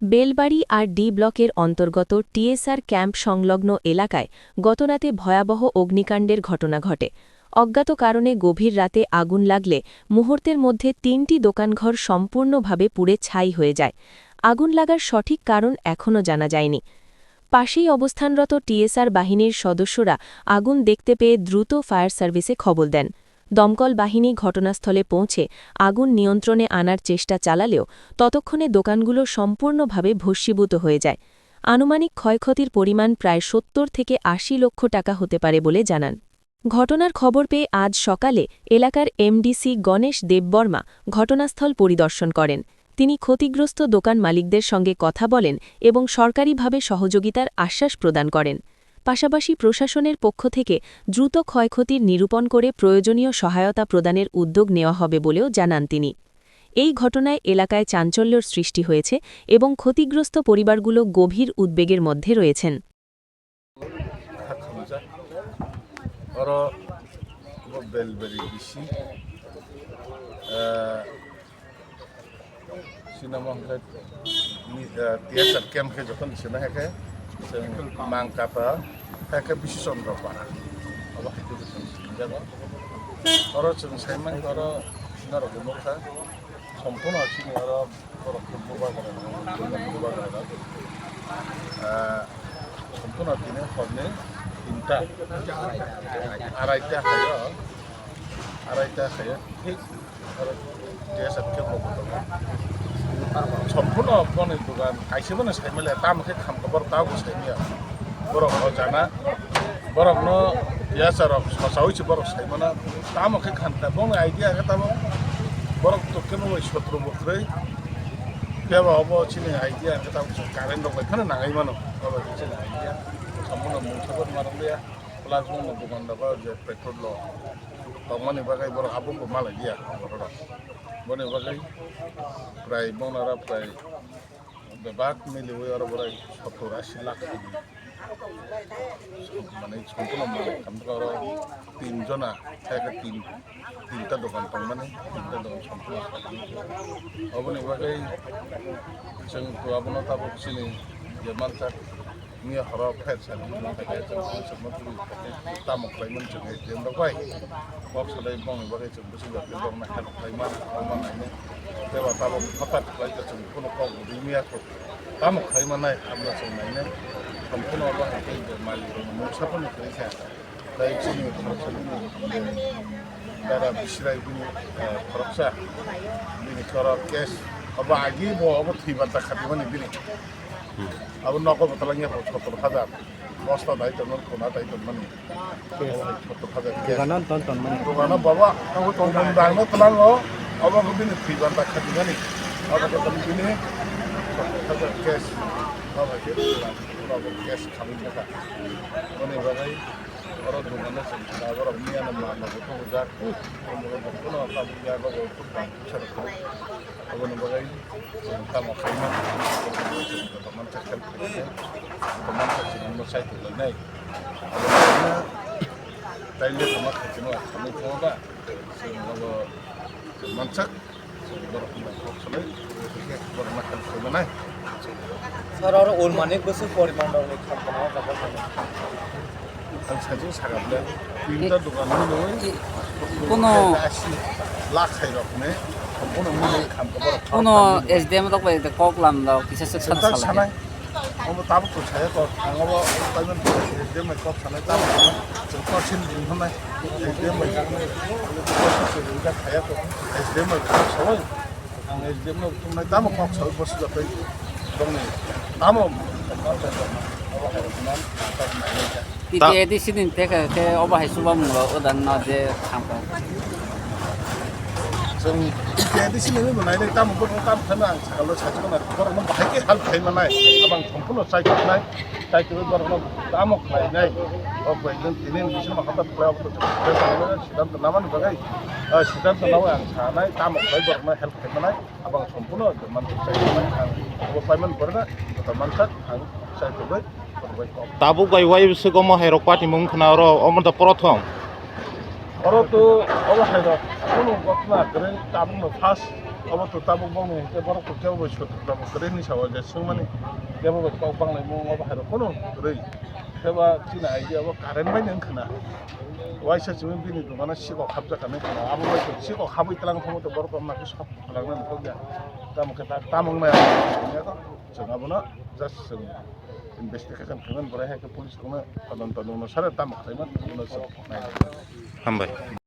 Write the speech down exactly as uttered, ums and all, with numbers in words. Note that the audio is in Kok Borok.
বেলবাড়ি আর ডি ব্লকের অন্তর্গত TSR camp সংলগ্ন এলাকায় গতরাতে ভয়াবহ অগ্নিকাণ্ডের ঘটনা ঘটে। অজ্ঞাত কারণে গভীর রাতে আগুন লাগলে মুহূর্তের মধ্যে তিনটি দোকানঘর সম্পূর্ণভাবে পুড়ে ছাই হয়ে যায়। আগুন লাগার সঠিক কারণ এখনও জানা যায়নি। পাশেই অবস্থানরত টিএসআর বাহিনীর সদস্যরা আগুন দেখতে পেয়ে দ্রুত ফায়ার সার্ভিসে খবর দেন। দমকল বাহিনী ঘটনাস্থলে পৌঁছে আগুন নিয়ন্ত্রণে আনার চেষ্টা চালালেও ততক্ষণে দোকানগুলো সম্পূর্ণভাবে ভস্মীভূত হয়ে যায়। আনুমানিক ক্ষয়ক্ষতির পরিমাণ প্রায় সত্তর থেকে আশি লক্ষ টাকা হতে পারে বলে জানান। ঘটনার খবর পেয়ে আজ সকালে এলাকার এমডিসি গণেশ দেববর্মা ঘটনাস্থল পরিদর্শন করেন। তিনি ক্ষতিগ্রস্ত দোকান মালিকদের সঙ্গে কথা বলেন এবং সরকারিভাবে সহযোগিতার আশ্বাস প্রদান করেন। পাশাপাশি প্রশাসনের পক্ষ থেকে দ্রুত ক্ষয়ক্ষতির নিরূপণ করে প্রয়োজনীয় সহায়তা প্রদানের উদ্যোগ নেওয়া হবে বলেও জানান তিনি। এই ঘটনায় এলাকায় চাঞ্চল্যর সৃষ্টি হয়েছে এবং ক্ষতিগ্রস্ত পরিবারগুলো গভীর উদ্বেগের মধ্যে রয়েছেন। Oro bo Belbari bisi, eh, sinamo hwnkhe ni, eh, T S R camp khe joto ni sina hai khe chwng Mangkata hai khe Bisi Chandra Para. Abo hai khe chwng sini jago. Oro chwng sai man oro norok bo nukha. Somphono chini oro borok khe bubagra, bubagra. Ah, somphono tini horni tinta, araita hayo, araita hayo, thik oro gas at khe bo tongo. Somphono boni dogan kaisa bono saimaliya, tamo khe khamkha borok tabuk saimaya. Borok o jana, borokno yacharok sochaui se borok saimano, tamo khe khamkha, bongni idea khe tamo borok tokhe bo sotro bo kwrwi, phiya ba obo chini idea khe tamo chwng current rok bai phano nangai mano, obo khe chini idea, samungno mungsa bo ma rwliya, plus bongni dogan rok je petrol rok tongmani bagwi borok abo bo malaiya borok rok, boni bagwi prai bongno aro prai Bebak miliwi oro borai sottor ashi lakh twi. Mane somphono malik, tamkhe oro tin jona, khe tin, tinta dogan tongmani, tinta dogan somphono. Oboni bagwi chwng to abono tabuk chini je mansak, miya horo pher sani, tamo khlaimani chwng S D M rok bai. Kok salai bongni bagwi chwng bwswk rok borokno help khlaima, omo nainai. Tei ba tabuk hothat khlai khe chwng phano kok rwdi miya kho. Tamo khlai manai, abo chwng nainai. Somphono abo hai khe bo malik rok mungsa phano kwrwi kha. Tei chini khoroksa bini, eh, dara Bisrai bini, eh, khoroksa. Bini khoro case. Abo agi bo abo thwi banta khatimani bini. Abo nogo bo twlang ya sottor hajar. Bosta dai tongmani, khuna dai tongmani. Sottor hajar. Dogano ton ton mani. Dogano baba, abo tong tong dangno twlango, abo khe bini thwi banta khatimani. Abo khe tong bini sottor hajar cash. Abo khe abo cash khamwi thangkha. Boni bagwi oro dogano chwng kha, borok miyano manna bo thangwi jak. Abo khe bono tabuk ya, abo khe bang bwsa rok. Aboni bagwi chwng tamo khaima, chwng joto mansa khe, joto mansa chwng bo sai tonglainai. Aboni bagwi taile tamo khaitino, tamo tamo ba, chwng abo chwng mansa, chwng borok ni kok salai, borok ma khe khaima nai. Sir, oro ulmanik bwswk poriman rokni khamkha o jaga? Ang sajwk sakha ble, tinta dogan mwnwi, kono lakh hai rok ne, kono mwnwi khamkha borok. Kono S D M rok bai kok lam rok kisa swk sana sanai. Omo tabuk to saya to, ang obo payment S D M bai kok sanai, tabuk to chwng kok sin din hwnai, S D M bai kok nai, kok sin din kok saya to, S D M bai kok sawai. Ang S D M no tumnai tamo kok sawi bosi joto tongni tamo. T P A D C ni teka ke obo hai chuba mung rok odan no je thamkha. Chwng T P A D C ni bo nai nai tamo bo tamo khana ang sakalo sajwk na borok no bahai ke help khai manai abang thongphuno chai nai. Chai twi borokno tamo khlainai, o khlainai tini bising ma hota khlai, obo to siddhanto namani bagwi, ah, siddhanto nawi ang sanai, tamo khlai borokno help khai manai, abang somphuno manthok chai manai, ang obo payment borokno joto mansak ang chai tongwi borok bai kok. Tabuk bai wai bwswk omo hai rok party mung khna oro, omo da prothom. Oro to obo hai rok, kunu gotna kwrwi tabukno first. Obo to tabuk bongni hwnkhe borok to kebo bai sotok tabuk kwrwi hinwi sao je swngmani kebo bai kok banglaimung obo hai rok phano kwrwi. Khe ba chini idea bo current bai nang khna. Waisa chini bini dogano sikok hapjak kani khna. Abo bai to sikok habwi tlang thangwi to borok wngma khe sok kwlangna nangkok ya. Tamo khe ta-, tamo wngnai abo. Chwng abono just chwng investigation khaimani, borai hai khe police rokno todonto nungno sare tamo khlaimani, chwngno chwng nainai. Hambai.